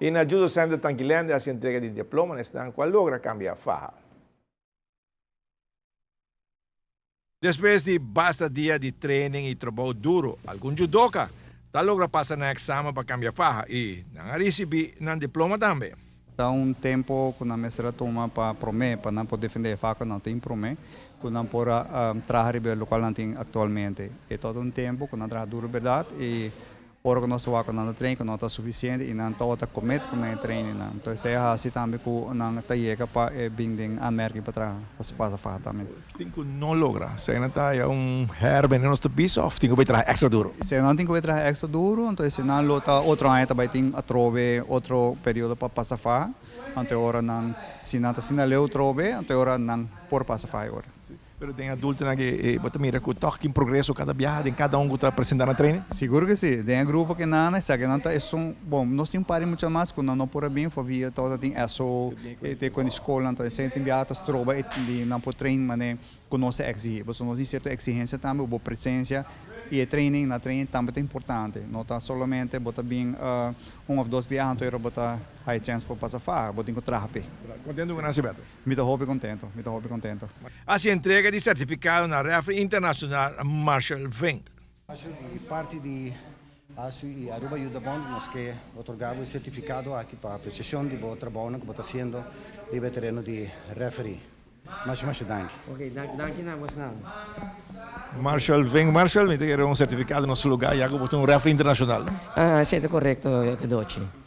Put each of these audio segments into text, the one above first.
Y na Judo Center Tanquilende haci entrega di diploma na esnan cu a logra cambia faha. Despues di basta dia di training y trabou duro, algun judoka ta logra pasa nan examen pa cambia faha y nan a ricibi nan diploma tambe. Ta un tempo cu nan mester a tuma pa prome pa nan por defende e faha cu nan tin prome cu nan por a traha riba e locual nan tin actualmente. E tabata un tempo cu nan traha duro berdad y Ora ku nos ta wak ku nan ta train ku no ta sufisiente i nan tabata commit ku nan e trainingnan. Entonces esei a hasi tambe ku nan ta yega pa e bin den aanmerking pa traha pa pasa faha tambe. Tin ku no logra. Esei nan ta haya un herben den nos ta bisa of tin ku bai traha extra duro? Esei nan tin ku bai traha extra duro, anto esei nan lo ta otro aña ta bai tin atrobe otro periodo pa pasa faha. Anto e ora nan si nan ta asina leu atrobe anto e ora nan por pasa faha e ora. Pero den adultonan ke bo ta mira ku tòg tin progreso kada biaha den kada un ku ta presentá na training? Sigur ke si. Den e grupo ke nan esaki nan ta esun, bon, nos tin un par di mucha mas ku nan no por a bin pabia tabata tin SO te ku di skolnan ta esei tin biaha ta stroba e di nan por train manera ku nos ta eksihí. Pasobra nos tin sierto eksigensia tambe bo presensia i e training na training tambe ta importante. No ta solamente bo ta bin un òf dos biaha anto bo ta haya chèns pa pasa faha, bo tin ku traha p'e. Kontentu ku nan, Siberto? Mi ta hopi contento, mi ta hopi contento. Haci entrega di certificado na referee internacional Marshall Vink. Marshall, di parti di ASU y Aruba Judo Bond nos ke otorga bo e certificado aki pa apreciacion di bo trabounan cu bo ta haciendo riba e tereno di referee. Masha masha danki. Ok, danki na bosnan. Marshall Vink, Marshall, mi ta kere un certificado na su lugar ya cu bo ta un referee internacional. Ah, esey ta corecto, Cadochi.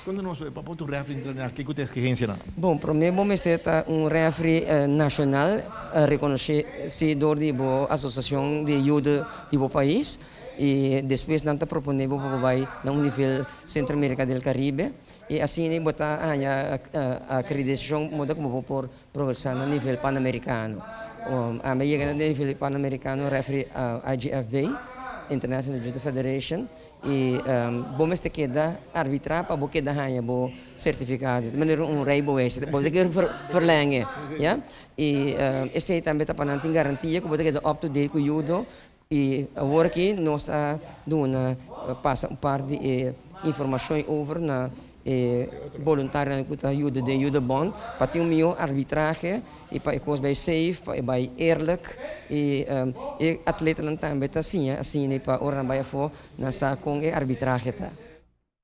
Cuando nos pa por ta un refri internacional kico ta exigencianan? Bon, prome bo mester ta un refri nacional reconoci dor di bo asociacion di judo di bo pais y despues nan ta propone bo pa bo bay na un nivel Centro America del Caribe y asina bo ta haya acreditacion moda como bo por progresa na nivel Panamericano. Ami a yega na nivel Panamericano refri IGFB, International Judo Federation. I bo mester keda arbitrá pa bo keda haña bo sertifikado. Ta manera un rijbewijs, bo ta keda verlenge, ya. I esei tambe ta pa nan tin garantia ku bo ta keda up to date ku yudo. I awor aki nos a duna pasa un par di e informashon over na e boluntarionan ku ta yuda den Yuda Bond pa tin un mihó arbitrahe i pa e kos bai safe, pa e bai eerlijk i e atletanan tambe ta siña asina i pa ora nan bai afó nan sa kon e arbitrahe ta.